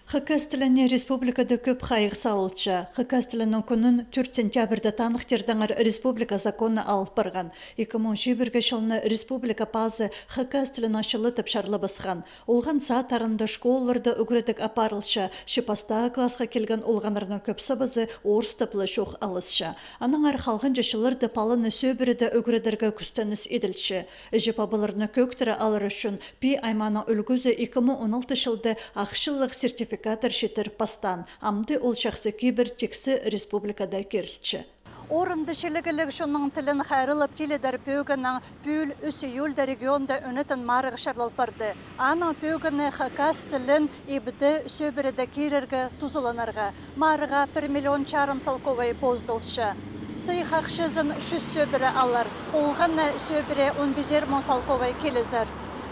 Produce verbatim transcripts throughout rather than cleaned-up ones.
Хакас тіліне республикада кӧп хайығ салылча. Хакас тілінің кӱнін тӧрт сентябрьда таныхтирдаңар республика законы алып парған. Ікі муң чибіргі чылны республика пазы хакас тілінің чылы тіп чарлабысхан. Олған садтарында, школаларда ӱгредіг апарылча, че пастағы класха килген олғаннарның кӧп сыбызы орыс тіп ле чох алысча. Аннаңар халғанҷы чылларда паланы сӧбіреде ӱгредерге кӱстеніс иділче. Іҷе-пабаларны кӧӧктіре алар ӱчӱн Пии аймааның ӱлгӱзі ікі муң он алты чылда ахчалығ сертификаттар читіре пастаан. Амды ол чахсы кибір тиксі республикада кирілче. Орынды чилігліг чонның тілін хайраллап тиледер пӧгіннең пӱӱл ӱс июльда регионда ӧнетін марығ чарлал парды. Аның пӧгіні хакас тілін ибде сӧбіреде кирерге тузаланарға. Марығға пір миллион чарым салковай поздылча. Сыйых ахчазын чӱс сӧбіре алар, полған на сӧбіре он пизер муң салковай килізер.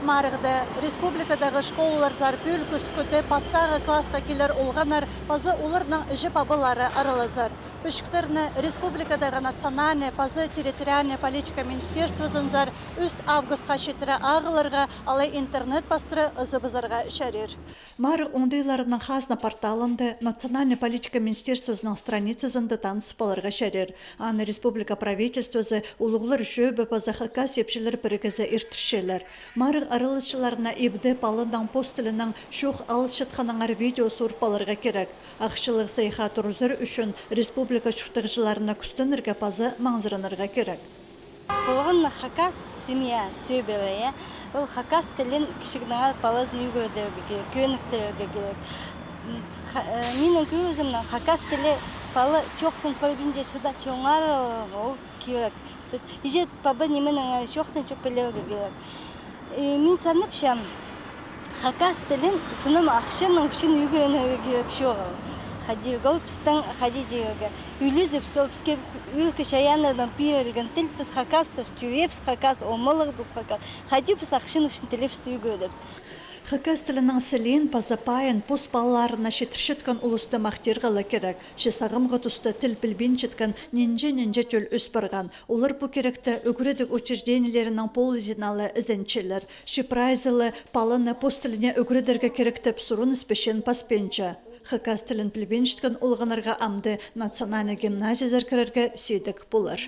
Марығда республикадағы школаларзар пӱӱл кӱскӱде пастағы класха килер олғаннар паза оларның іҷе-пабалары аралазар. Пічіктерні республикадағы национальнай паза территориальнай политика министерствозынзар ӱс августха читіре ағыларға алай интернет пастыра ызыбызарға чарир. Марығ оңдайларынаң хазна порталында, национальнай политика министерствозының страницазында таныс поларға чарир. Аны республика правительствозы, улуғлар чӧбі паза хакас ипчілер пірігізі иртірчелер. Марығ араласчыларына ибде паланың пос тілінең чох алысчатханнаңар видео суурып аларға кирек. Ахчалығ сыйыхха турызар ӱчӱн республика чуртағҷыларына кӱстенерге паза маңзыранарға кирек. Полған на хакас семья сӧбіре, я. Ол хакас тілін кічігнеңер палазын ӱгредерге кирек, кӧніктірерге кирек. М, ха-, э, минің кӧзімнең хакас тілі пала чоохтан пілбинче чыда, чоңар ол кирек. То есть, іҷе-паба нименең чоохтан чох пілерге кирек. Э, мин санапчам, хакас тілін сынам ахчаның ӱчӱн ӱгренерге кирек чоғыл. Хайди ол пістің, хайди тирге, ӱлӱзіп, сол піске ӱлкӱ-чайааннардаң пирілген тіл, піс хакасты тӧӧбіс хакас, омаларбыс хакас. Хайди піс ахчаның ӱчӱн тілебіс ӱгредербіс. Хакас тілінің сілиин паза пайын пос палаларына читірчеткен улусты махтирға ла кирек. Че сағамғы туста тіл пілбинчеткен нинҷе-нинҷе тӧл ӧс парған. Олар пу киректі ӱгредіг учреждениелерінің полызинаң ла ізенчелер. Че прайзы ла паланы пос тіліне ӱгредерге кирек тіп сурыныс печен паспинча. Хакас тілін пілбинчеткен олғаннарға амды национальнай гимназиязар кірерге сидік полар.